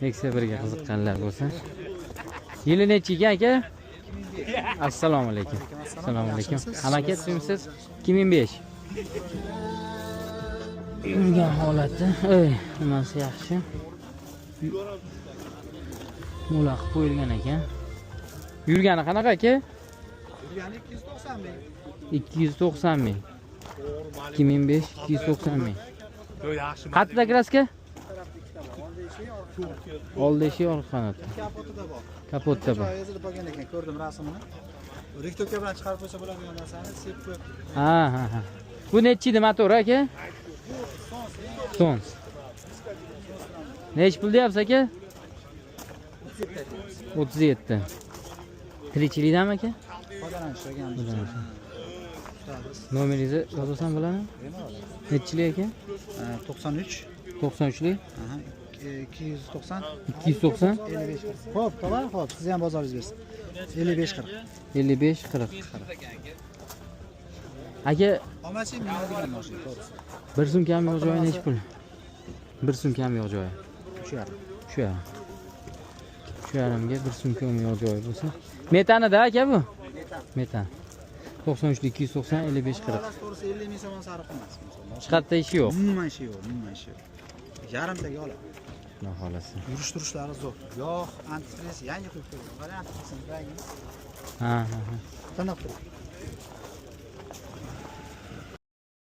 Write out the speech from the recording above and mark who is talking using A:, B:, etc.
A: Nexia 1 ga qiziqqanlar bo'lsa. Yili nechi ekan, aka? Assalomu alaykum. Assalomu alaykum. Amaki, tuzukmisiz? 2005. Yurgan holati, ey, nimasi yaxshi? Mo'la qilib qo'yilgan ekan. Yurgani qanaqa, aka?
B: Yurgani 290 ming.
A: 290 ming. 2005, 290 ming.
C: Yo'q, yaxshi.
A: Qayerda краска?
B: Oldi eshik, orqa.
A: Oldi eshik, orqa qanotda.
B: Kapotida bor.
A: Kapotda bor.
B: Joyi ezilib qolgan ekan, ko'rdim rasmini. Рихтовка bilan chiqarib qo'ysa bo'ladigan narsani sepib qo'yibdi.
A: Ha. Bu nechi edi motor, aka? Sons. Nechi pul deyapsiz, aka? 37. Tirikchilikdami, aka?
B: Foydalanish olganmiz.
A: Foydalanish.
B: Tutamiz.
A: Nomeringizni yozsam bo'ladimi?
B: Bemalol.
A: Nechilik, aka?
B: 93
A: 93lik,
B: aha, 290
A: 290
B: 55 40. Xo'p, tovar, xo'p, siz ham bozoringiz bersin. 55 40.
A: 55 40. Aka,
B: Omachi minadigan mashina, to'g'risi.
A: 1 so'm kam yo'q joyi nechi pul? 1 so'm kam yo'q joyi.
B: 3,5.
A: 3,5. 3,5ga 1 so'm kam yo'q joyi bo'lsa. Metanida, aka, bu? Metan. 93 290 55 40.
B: Xullas, to'g'risi 50 ming so'm sariq emas.
A: Chiqatda ishi yo'q.
B: Umuman ishi yo'q, umuman ishi yo'q. Yarimtaga oladi.
A: Xudo xohlasa.
B: Yurish turishlari zo'r. Yog', antifriz yangi quyib qo'ygan. Qarang, antifrizini rangini
A: Ha, ha, ha.
B: tiniq turibdi.